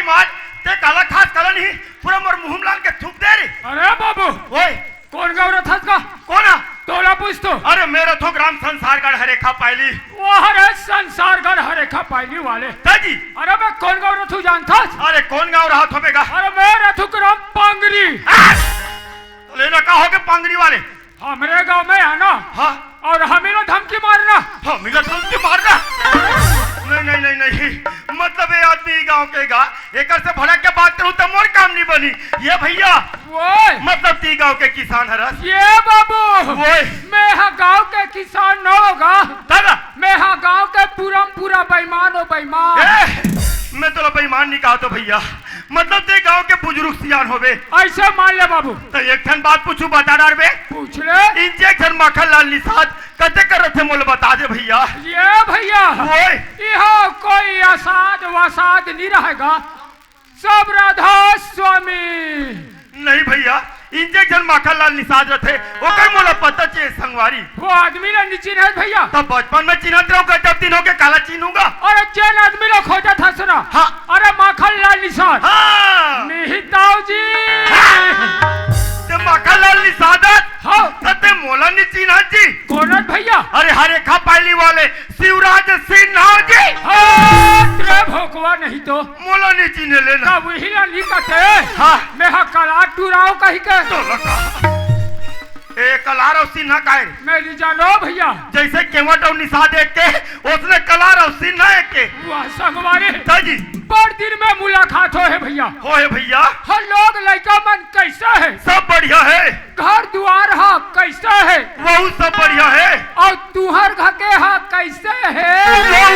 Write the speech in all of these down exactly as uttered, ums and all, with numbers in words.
मार, ते काला खास काला नहीं, पूरा मोर मुंह म लान के थूक दे रे। अरे बाबू, ओए, कोन गाँव रथस का? कोन हा? तोला पूछ तो। अरे, मैं रथों ग्राम संसारगढ़ हरेखा पायली। वाह रे, संसारगढ़ हरेखा पायली वाले। ताजी। अरे, मैं कोन गाँव रथू जानथस? अरे, कोन गाँव रहत होबे गा? अरे, मैं रथू ग्राम पांगरी। आ! तो लेना का होगे पांगरी वाले? हमरे गांव में है ना। हाँ। और हमी ला धमकी मारना। हमी ला धमकी मारना? नहीं, नहीं, नहीं, नहीं। मतलब ये आदमी गांव के गा, एकर से भड़क के बात करूं तो मोर काम नहीं बनी। ये भैया, ओए। मतलब ती गांव के किसान हरस? ये बाबू। ओए। मैं हा गांव के किसान न होगा। तब? मैं हा गांव के पूरा म पूरा बेईमान हो, बेईमान। ए, मैं तोला बेईमान नहीं कहा तो भैया। मतलब ते गांव के बुजुर्ग सियान होबे। ऐसे मान ले बाबू। तो एक ठन बात पूछू, बता डारबे। पूछ ले। इंजेक्शन माखन लाल निषाद कते कर रथे मोला बता दे भैया। ये भैया। ओए। इहो कोई असाद वसाद नहीं रहेगा। सब राधा स्वामी। नहीं भैया, इंजेक्शन माखन लाल निषाद रथे, ओकर मोला पता चाहिए संगवारी। वो आदमी ला नहीं चिन्हत भैया। तब बचपन में चिन्हत रहूं, जब दिन होके काला चिन्हूंगा। अरे जेन आदमी ला खोजत हस ना। हाँ। अरे माखन लाल निषाद। हाँ। निहिताव जी। हाँ। ते माखन लाल निषाद हस? हाँ। त ते मोला नहीं चिन्हत जी। कोन हस भैया? अरे हरेखा पायली वाले शिवराज सिन्हा जी। हाँ, तेरे भोकवा नहीं तो। मोला नहीं चिन्हे लेना। का वही ला नहीं कते? हाँ। मैं हा कलार टुराव कही के। तो लगा। ए, कलार अउ सिन्हा काय रे? मैं नहीं जानो भैया। जैसे केवट अउ निषाद एक के, ओसने कलार अउ सिन्हा एक के। वाह संगवारी। ताजी। बड़ दिन में मुलाकात होहे भैया। होहे भैया। हाँ, लोग लइका मन कैसे हे? सब बढ़िया हे। घर दुआर हा कैसे हे? वहू सब बढ़िया हे। अउ तुहर घर के हा कैसे हे? वहू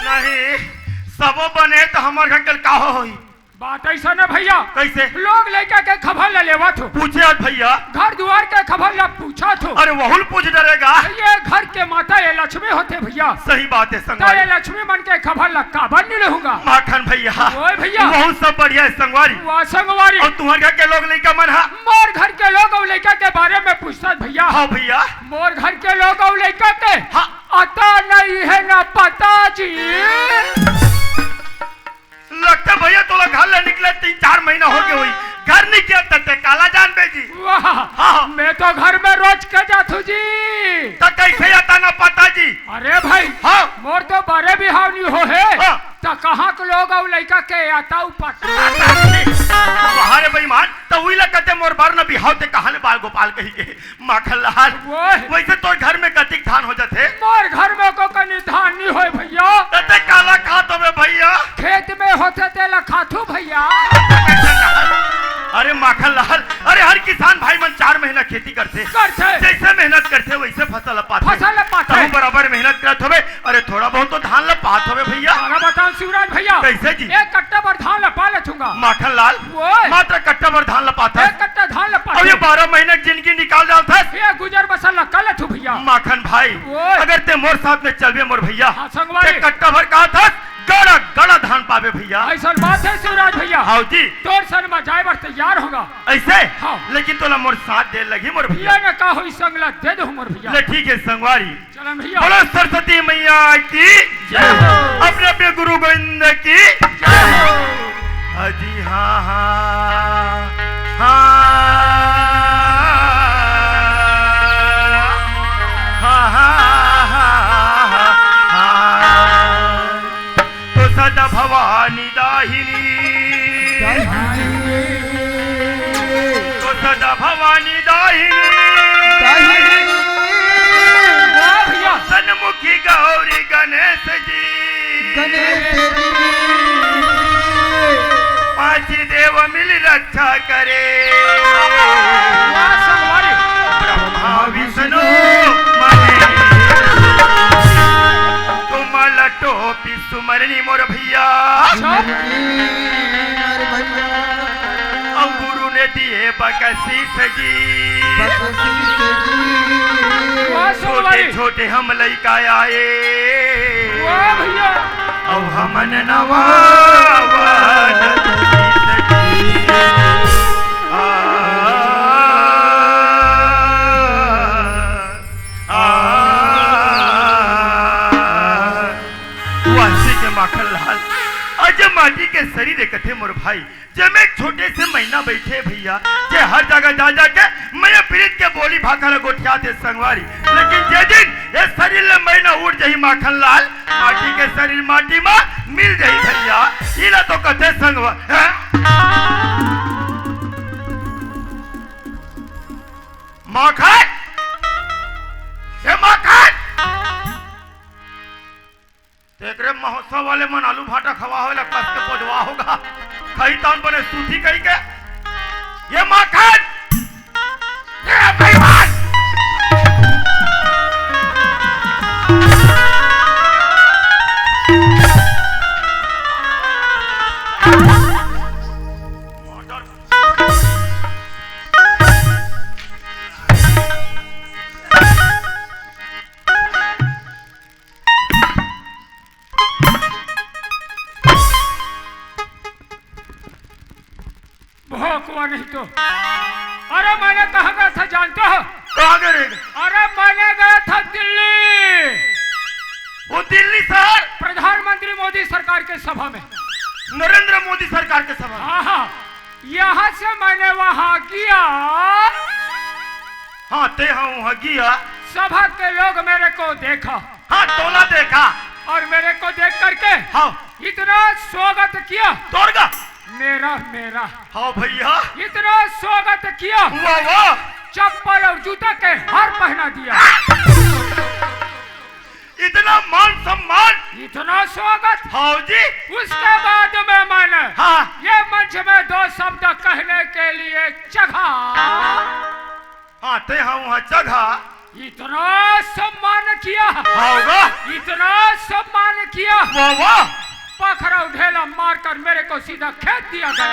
नहीं, सबो बने त हमर घर के का होही? बात ऐसा ना भैया। कैसे? लोग लइका के खबर ला लेवत हो। पूछे आज भैया। घर दुआर के खबर ला पूछत हो। अरे वहू ल पूछ डरेगा। ये घर के माता ये लक्ष्मी होथे भैया। सही बात हे त ये संगवारी। लक्ष्मी मन के खबर ला काबर नहीं लेहूंगा? माखन भैया। ओए भैया। वहू सब बढ़िया हे संगवारी। वाह संगवारी। अउ तुहर घर के लोग लइका मन हा? मोर घर के लोग अउ लइका के बारे में पूछत भैया। हाँ भैया। मोर घर के लोग अउ लइका के हाँ। अता नहीं हे ना पता जी। लगथे भैया तोला घर ले निकले तीन चार महीना होगे होही, घर नहीं गया त ते काला जानबे जी। वाह, हाँ। मैं तो घर में रोज के जाथू जी। त कैसे अता ना पता जी? अरे भाई, हाँ। मोर तो बड़े बिहाव नहीं होहे। हाँ। त कहाँ के लोग अउ लइका के अता उ पता? बाहर बेईमान, त उही ला कते मोर बर न बिहाव ते कहाँ ले बाल गोपाल कही के। माखन लाल, ओए। वैसे तोर घर में कतिक धान हो जाथे? मोर घर में को कनी धान नहीं होय भैया। त ते काला खात होबे भैया? खेत में होथे तेला खाथू भैया। अरे माखन लाल, अरे हर किसान भाई मन चार महीना खेती करथे। करथे। जैसे मेहनत करथे वैसे फसल पाथे। फसल पाथे। तहूँ बराबर मेहनत करत होबे, अरे थोड़ा बहुत तो धान ला पात होबे भैया। काला बताओ शिवराज भैया। कैसे जी? एक कट्टा भर धान ला पा लेथूंगा। माखन लाल, ओए। मात्र कट्टा भर धान ला पाथस। एक कट्टा धान ला पाथस। अब ये बारह महीना की जिंदगी निकाल डालथस। ये गुजर बसर ला कर लेथू भैया। माखन भाई, ओए। अगर ते मोर साथ में चलबे मोर भैया, हाँ, संगवारी। ते कट्टा भर का थस, गड़ा गड़ा धान पाबे भैया। ऐसा बात है शिवराज भैया। हाँ जी। तोर सन में जाए बर तैयार होगा। ऐसे? हाँ। लेकिन तोला मोर साथ दे लगही मोर भैया। ये न का होई संग ला दे दो मोर भैया। ले ठीक है संगवारी। चलन भैया। बोलो सरस्वती मैया की जय हो। अपने अपने गुरु गोविंद की जय हो। अजी हाँ हाँ हाँ हाँ हाँ हाँ हाँ। तो सदा भवानी दाहिनी। दाहिनी। तो सदा भवानी दाहिनी। दाहिनी। वाह भैया। सन्मुखी गौरी गणेश जी। गणेश जी। पांच देव मिल रक्षा करे। वाह संगवारी। ब्रह्मा विष्णु महेश। तुम्हारा टोपी सुमरनी मोर भैया। सुमरनी मोर भैया। अउ गुरु ने दिए बकसीस जी। बकसीस जी। वाह, छोटे संगवारी। छोटे हम लइका आए। वाह भैया। अउ हमन नवा वाला सीस जी। आ, आ, वाह माखन लाल, अउ जे माटी के शरीर हे कथे मोर भाई, जेमे एक छोटे से मैना बइठे भइया, जे हर जगह जा जाके मइया पीरित के बोली भाखा ल गोठियाथे संगवारी। लेकिन जे दिन ए शरीर ले मैना उड़ जाही माखन लाल, माटी के शरीर माटी म मिल जाही भइया। इला तो कथे संगवा-, हैं? माखन, ए माखन, तेकरे महोत्सव वाले मन आलू भाटा खवा होय ला कस के पजवा होगा। खई तौन बने सूती कही के। ए माखन! ए बेईमान! भोकवा नहीं तो। अरे, मैंने कहाँ गया था जानते हो? कहाँ गए रे? अरे, मैंने गया था दिल्ली। वो दिल्ली शहर? प्रधानमंत्री मोदी सरकार के सभा में। नरेंद्र मोदी सरकार के सभा में? हाँ, हाँ। यहाँ से मैंने वहाँ गया। हाँ, ते हाँ वहाँ गया। सभा के लोग मेरे को देखा। हाँ, तोला देखा। और मेरे को देख करके हाँ। इतना स्वागत किया। तोर का? मेरा, मेरा। हाँ भइया। इतना स्वागत किया। वाह, वाह। चप्पल और जूता के हार पहना दिया। इतना मान सम्मान। इतना स्वागत। हाँ जी। उसके बाद में मैंने हाँ। ये मंच में दो शब्द कहने के लिए चघा। हाँ, ते हाँ वहाँ चघा। इतना सम्मान किया। हाँ, वाह। इतना सम्मान किया। वाह, वाह। पथरा ढेला मारकर मेरे को सीधा खेत दिया गया।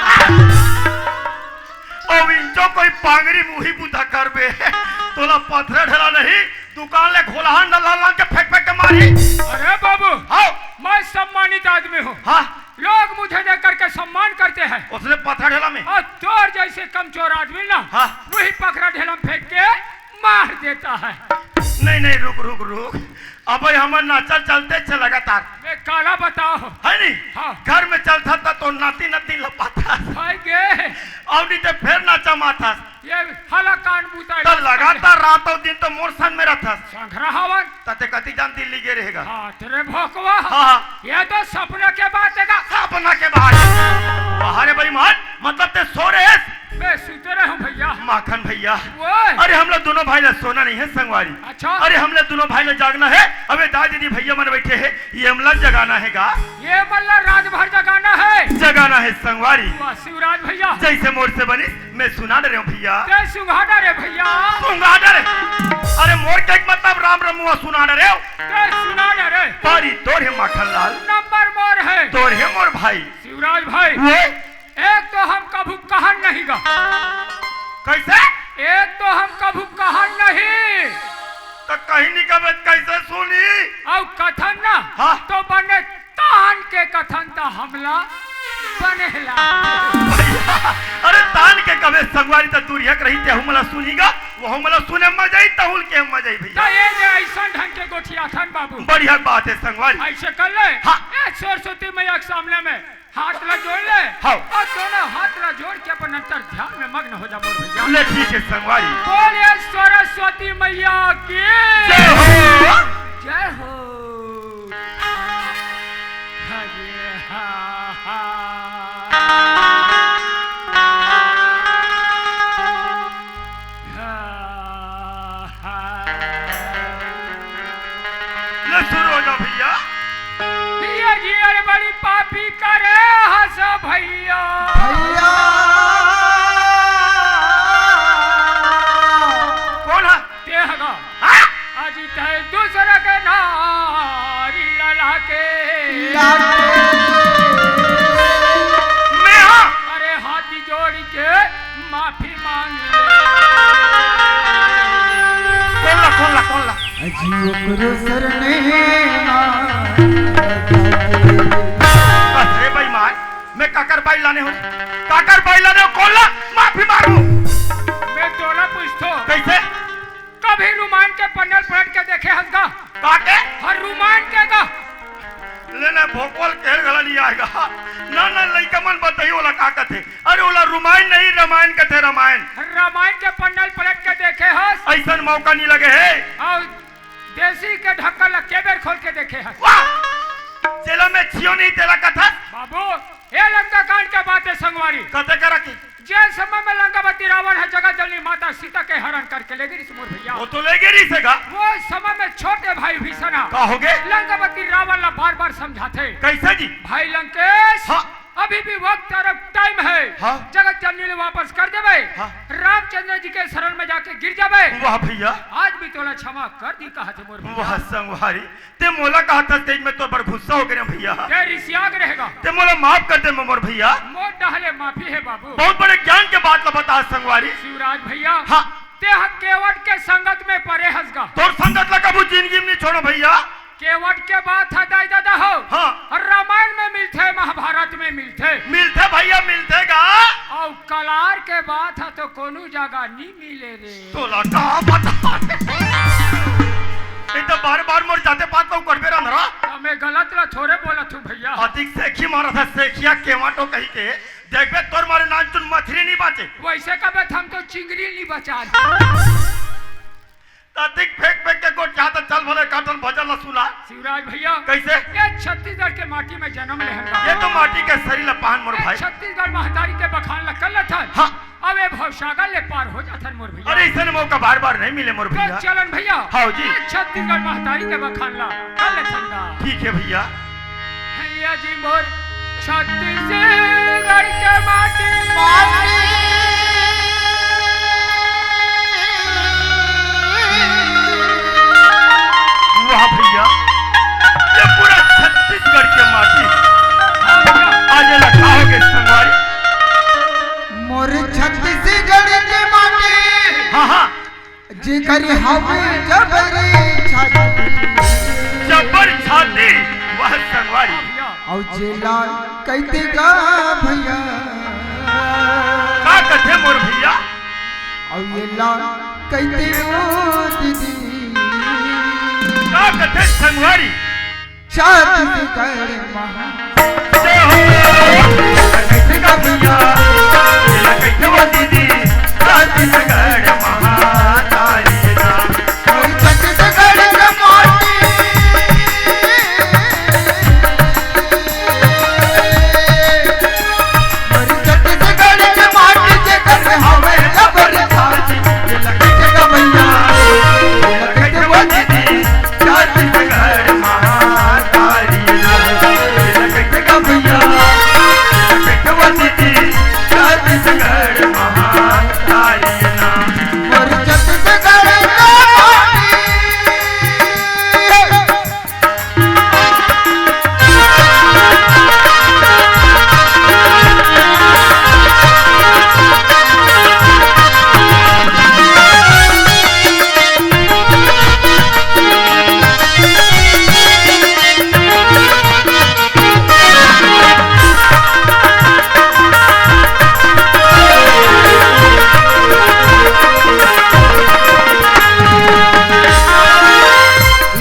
अब इंचो कोई पांगरी मुही बुधा करबे। तोला पथरा ढेला नहीं, दुकान ले घोलहा डल्ला लान के फेंक फेंक के मारी। अरे बाबू, हाँ। मैं सम्मानित आदमी हूँ। हाँ। लोग मुझे देख करके सम्मान करते हैं। उसने पथरा ढेला में? और तोर जैसे कमजोर आदमी ना, हाँ। वही पथरा ढेला में फेंक के मार देता है। नहीं, नहीं, रुक, रुक, रुक। अबे हमर नाचा चलते छे लगातार। मैं काला बताओ। है नी? हाँ। घर में चलता था तो नाती नाती लपाता। भाई गे। अउ नहीं ते फेर नाचा माथा। ये हला कान बूता तो लगातार रात अउ दिन तो मोर संग में रहथस। संघरा हवन। तते कति जान दिल्ली गे रहेगा। हाँ, तेरे भोकवा। हाँ, हाँ। ये तो सपना के बात हे का? सपना के बात। वाह रे बेईमान, मतलब ते सो रहे? मैं सुते रहे हूँ भइया। माखन भइया। ओए। अरे हमला दोनों भाई ला सोना नहीं हे संगवारी। अच्छा। अरे हमला दोनों भाई ला जागना हे। अबे दाई दीदी भइया मन बइठे हे, ये हमला जगाना हे का? ये हमला रात भर जगाना हे। जगाना हे संगवारी। वाह शिवराज भइया। जैसे मोर से बनिस मैं सुना डरे हूँ भइया। ते सुंघा डरे भइया। सुंघा डरे। अरे मोर के मतलब राम रमुआ सुना डरे हो। ते सुना डरे। पारी तोर हे माखन लाल। नंबर मोर हे। तोर हे मोर भाई। शिवराज भाई। वो? एक तो हम कभू कहन नहीं गा। कैसे? एक तो हम कभू कहन नहीं। तो कहीं नहीं कबे कैसे सुनी? अउ कथन ना हाँ। तो बने तान के कथन त हमला बनेला। भइया, अरे तान के कबे संगवारी त दूरिया के रही, ते हमला सुनी गा, वो हमला सुने मजा ही तहुल के मजा ही त भइया। ये जे ऐसन ढंग के गोठियाथन बाबू। बढ़िया बात हे संगवारी। ऐसे कर ले। हाँ। ए सरस्वती मैया के सामने में हाथ ला जोड़ ले। हाँ। अउ दोनों हाथ ला जोड़ के अपन अंतर ध्यान में मग्न हो जा मोर भइया। ले ठीक हे संगवारी। बोलिए सरस्वती मैया की। जय हो। जय हो। हरे हा हा। हा हा। ले शुरू हो जाओ भइया। ये जी अरे बड़ी पापी करे हस भइया। भइया। कौन हे? ते हगा। हाँ? अजी तय दूसरा के नारी लला के। लागे। मैं हाँ। अरे हाथी जोड़ी के माफी मांग ले। कौन ला, कौन ला, कौन ला? अजी ओकरो सरने मा। बस रे बेईमान, मैं काकर बाई लाने हो, काकर बाई लाने हो, कौन ला माफी मांगू? मैं तोला पूछथो। कैसे? कभी रुमान के पन्नल पलट के देखे हस गा? का के? हर रुमान के गा। ले ना भोकवल के घला नहीं आएगा। ना, ना, लइका मन बताही ओला का कथे। अरे ओला रुमायन नहीं, रामायण कथे, रामायण। रामायण के पन्ना ल पलट के देखे हस? अइसन मौका नहीं लगे हे। अउ देसी के ढक्कन ल के बेर खोल के देखे हस? वाह! जेला मैं छियो नहीं तेला कथस? बाबू, ए लंका कांड के बात हे संगवारी। कथे करा की? जे समय में लंकापति रावण ह जगत जननी माता सीता के हरण करके ले गे रिहिस मोर भैया। वो तो ले गे रिहिस हे गा। वो समय में छोटे भाई भीषण ह का होगे? लंकापति रावण ला बार-बार समझाथे। कइसे जी? भाई लंकेश, हाँ। अभी भी वक्त अउ टाइम हे। हाँ। जगत जननी ले वापस कर देबे। हाँ। रामचंद्र जी के शरण में जाके गिर जाबे। वाह भैया। आज भी तोला क्षमा कर दी कहथे मोर भैया। वाह संगवारी। ते मोला कहत हस, तेज में तोर बर गुस्सा हो गे रे भैया। ते रिसिया गे रहे गा। ते मोला माफ कर दे मोर भैया। मोर डहर ले माफी हे बाबू। बहुत बड़े ज्ञान के बात ला बता संगवारी। शिवराज भैया। हाँ। ते ह केवट के संगत में परे हस गा। तोर संगत ला कभू जिंदगी में नहीं छोड़ो भैया। केवट के बात ह दाई ददा हो। हाँ। रामायण में मिलथे, महाभारत में मिलथे। मिलथे भैया, मिलथे गा। अउ कलार के बात ह तो कोनो जगह नहीं मिले रे। तोला का बता? ए तो बार-बार मोर जाते पात ला उकड़बे रंधरा। त मैं गलत ला थोरे बोलत हूँ भैया। अतिक सेखी मारत हे, सेखिया केवाटो कही के। देखबे तोर मारे नानचुन मछरी नहीं बाचे। वैसे कबे त हम तो चिंगरी नहीं बचा। त अतिक फेंक फेंक के गोठियात हस, चल भले काटन भजन ला सुना। शिवराज भैया। कइसे? ये छत्तीसगढ़ के माटी में जनम लेहन गा। ये तो माटी के सरीर ला पाहन मोर ये भाई। छत्तीसगढ़ महतारी के बखान ला कर लेथन। हाँ। अब ए भवसागर ले पार हो जाथन मोर भैया। अरे, अइसन मौका बार-बार नहीं मिले मोर तो भैया। चलन भैया। हाँ जी। ए छत्तीसगढ़ महतारी के बखान ला कर लेथन गा। ठीक हे भैया। भैया जी मोर छत्तीसगढ़ के माटी। वाह भैया, ये पूरा छत्तीसगढ़ के माटी। हाँ भैया। आज ये लखा हो गए संगवारी। मोर छत्तीसगढ़ के माटी। हाँ, हाँ। जेकर हवे जबर छाती। जबर छाती, वाह संगवारी। अउ जेला कहिथे गा भैया। का कथे मोर भैया? अउ एला कहिथे ओ दीदी। का कथे संगवारी? छत्तीसगढ़ महा जय हो। कहिथे गा भैया, एला कहिथे ओ दीदी, छत्तीसगढ़ महातारी ना। मोर छत्तीसगढ़ के माटी। मोर छत्तीसगढ़ के माटी जेकर हवे जबर छाती। एला कहिथे गा भैया, एला कहिथे ओ दीदी, छत्तीसगढ़ महातारी ना। एला कहिथे गा भैया, एला कहिथे ओ दीदी, छत्तीसगढ़ महातारी ना। मोर छत्तीसगढ़ के माटी।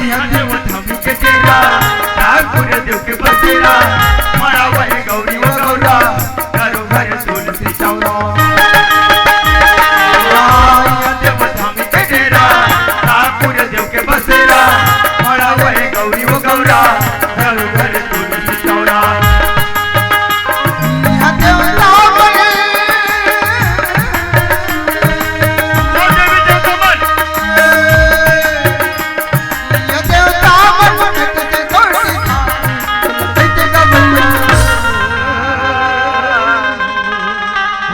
इहाँ देव धामी के डेरा, ठाकुर देव के बसेरा, मड़ावा हे गौरी ओ गौरा, घरो घर तुलसी चौरा। इहाँ देव धामी के डेरा, ठाकुर देव के बसेरा, मड़ावा हे गौरी ओ गौरा, घरो घर तुलसी चौरा। इहाँ देवता मन। बोल देवी देवता मन। इहाँ देवता मन।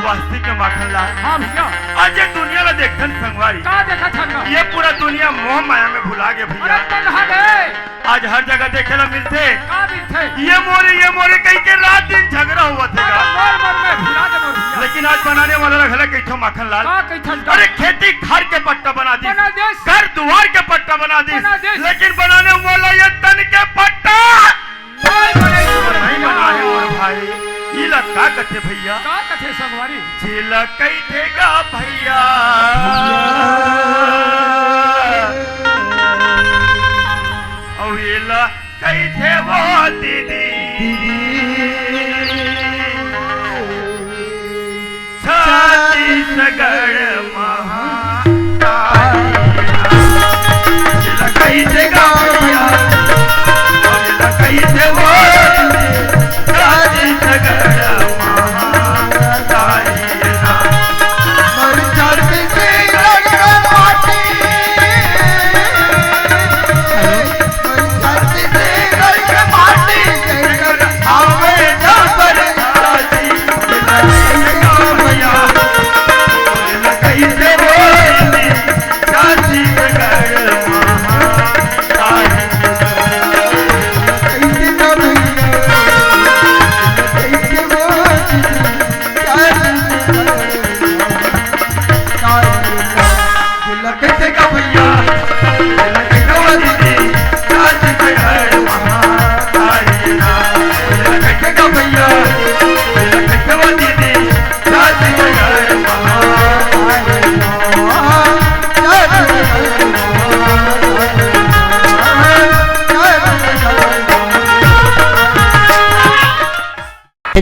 वास्ती के माखन लाल। हाँ भैया। आज ये दुनिया ला देखथन संगवारी। का देखत हन गा? ये पूरा दुनिया मोह माया में भुला गे भैया। अरे तनहा गे। आज हर जगह देखे ला मिलथे। का मिलथे? ये मोरे, ये मोरे कहि के रात दिन झगड़ा होवत हे गा। अरे मोर, मोर में भुला दे मोर भैया। लेकिन आज बनाने वाला ला घला कहिथों माखन लाल। का कहिथस गा? अरे खेती खार के पट्टा बना दिस। बना दिस। घर दुवार के पट्टा बना दिस। बना दिस। लेकिन बनाने वाला ये तन के पट्टा नहीं बने मोर नहीं भैया। बनाए मोर भाई। इला का कथे भैया? का कथे संगवारी? जेला कहिथे गा भैया। अउ एला कहिथे ओ दीदी।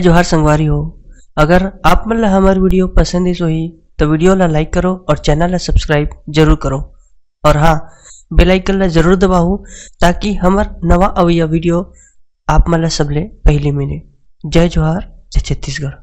जोहार संगवारी हो, अगर आप मन ला हमर video पसंद आइस होही, तो video ला like करो और channel ला subscribe जरूर करो। और हाँ, bell icon ला जरूर दबाहू, ताकि हमर नवा अवइया video आप मन ला सबले पहली मिले। जय जोहार, जय छत्तीसगढ़।